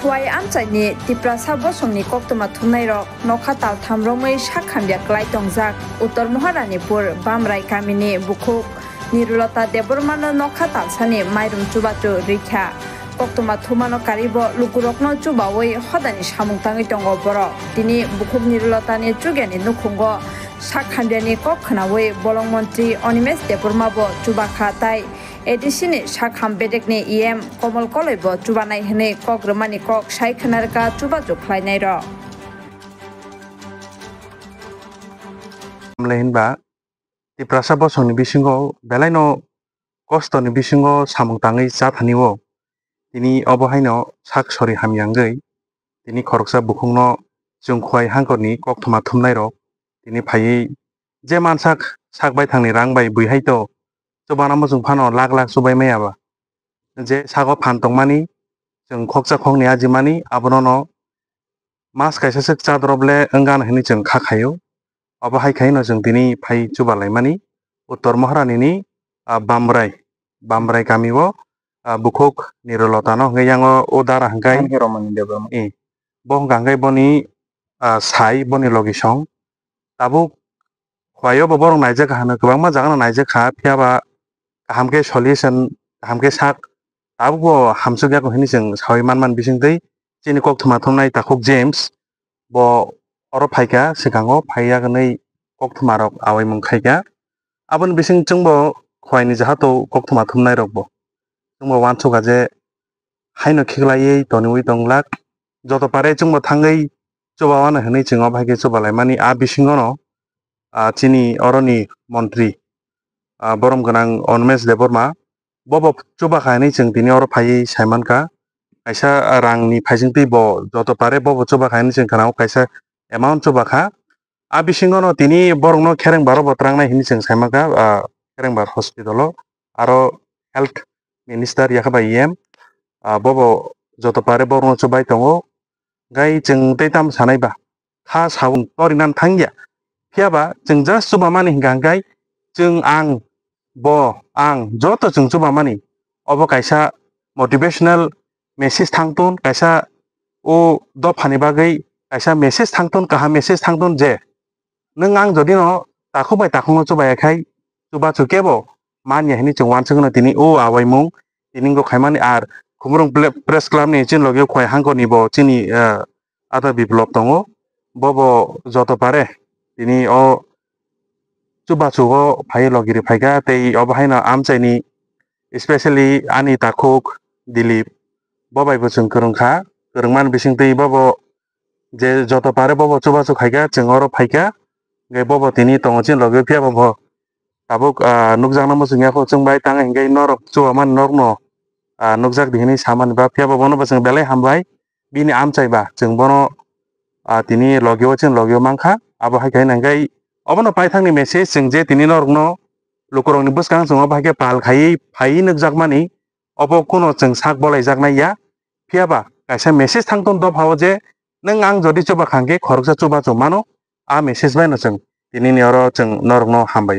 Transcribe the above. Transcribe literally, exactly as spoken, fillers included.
Wai amchaini Tiprasa bosongni koktwma thumnairok nokha taltham romwi sak hamya klai tongjak. Uttor Maharanipur Bamrai kamini bukhuk Nirulota Debbarmano nokha talsani mairum chubachu rikha. Koktwma thumano karibo lukurokno chubawi hodani samung tangwi tongo borok. Tini bukhuk Nirulotani chugyani nukhungo sak hamyani kok khwnawi bolong montri Animesh Debbarmabo chubakha tai A D C ni sakham bedekni E M Komol Koloi bo chubanai hwnwi kok rwmani kok sai khwnarwkha chubachu khlainairok. Tamle hinba Tiprasa bosongni bisingo belaino kostoni bisingo samung tangwi cha thani o. Tini obo haino sak sori hamya wngwi tini khoroksa bukhukno chwng Khowai hangkorni koktwma thumnairok tini phaiwi je mansak sak baithangni rang bai bui hai to chubana muchung phano lak lak chubai maya ba. Je sago phan tongmani chwng khoksa khokni ajimani abono no mas kaisa swk cha drop le wngano hinwi chwng kha khaio. Obo hai khaino chwng tini phai chuba laimani Uttor Maharani ni, ah, Bamrai, Bamrai kami o, ah, bukhuk Nirulota no hwnkhe yango o dara hwnkhe Romani Debbarma. Eh, bo hwnkha hwnkhe boni, ah, sai boni logi song. Tabuk Khowai o bo borok naijak kha hwnwi kwbangma jaga no naijak kha, phiya ba kaham khe solution, kaham khe sak, tabuk bo hamsuk ya hinwi chwng sawi man man bising twi chini koktwma thumnai takhuk James bo oro phaikha, swkango phaiya hwnwi koktwma rok awaimung khaikha. Aboni bising chwngbo Khowai ni jahato koktwma thumnai rokbo chwngbo uansukha je haino khiklaiwi toniwi tonglak, joto pare chwngbo thangwi chuba wano hinwi chwng obo hai khe chuba laimani. A bisingo no, ah, chini oroni montri, ah, borom gwnang Animesh Debbarma, bobo chuba kha hinwi chwng tini oro phaiwi sai mankha. Kaisa, ah, rangni phaisingtwi bo joto pare bobo chuba kha hinwi chwng khna-o, kaisa amount chuba kha. A bisingo no tini borokno Kherengbar o bo trangnai hinwi chwng sai mankha, ah, Kherengbar hospital o. Aro health minister yakha bai E M, ah, bobo joto pare borokno chubai tongo. Gai chwng tei tamo sanai ba, kha saung torinan thangya. Phiya ba chwng just chubamani hwnkha hwnkhe chwng ang bo ang joto chwng chubamani obo kaisa motivational message thangtun, kaisa o dophani bagwi kaisa message thangtun, kaham message thangtun je nwng ang jodi no takhuk bai takhuk no chubaya khai chubachu kebo manya hinwi chwng uansukno tini o awaimung tini wngkha khaimani. Ar Khumulwng ple-, press club ni chini logi o Khowai hangkor ni bo chini, eh, Ada Biplop tongo, bobo joto pare tini o chubachu o phai logi ri phaikha tei obo haino amchaini specially ani takhuk Dilip bo bai bo chwng kwrwng kha, kwrwngmani bisingtwi bobo je joto pare bobo chubachu khaikha chwng oro phaikha, hwnkhe bobo tini tongo chini logi o phiya bo bo tabuk, ah, nukjakno muchung ya kho chwng bai tang hwnkhe norok chubamani norokno, ah, nukjak di hinwi samani ba phiya bo bono bo chwng belai hambai. Bini amchai ba chwng bono, ah, tini logi o chini logi o mankha. Abo hai khe hwnkhe obono paithakni message chwng je tini norokno lukurokni bwskang chwng obo hai khe pal khaiwi phaiwi nukjakmani obo kuno chwng sak bolaijaknai ya. Phiya ba kaisa message thangtun dopha o je nwng ang jodi chuba kha hwnkhe khoroksa chubachu mano. A message bai no chwng tini ni oro chwng norokno hambai ya.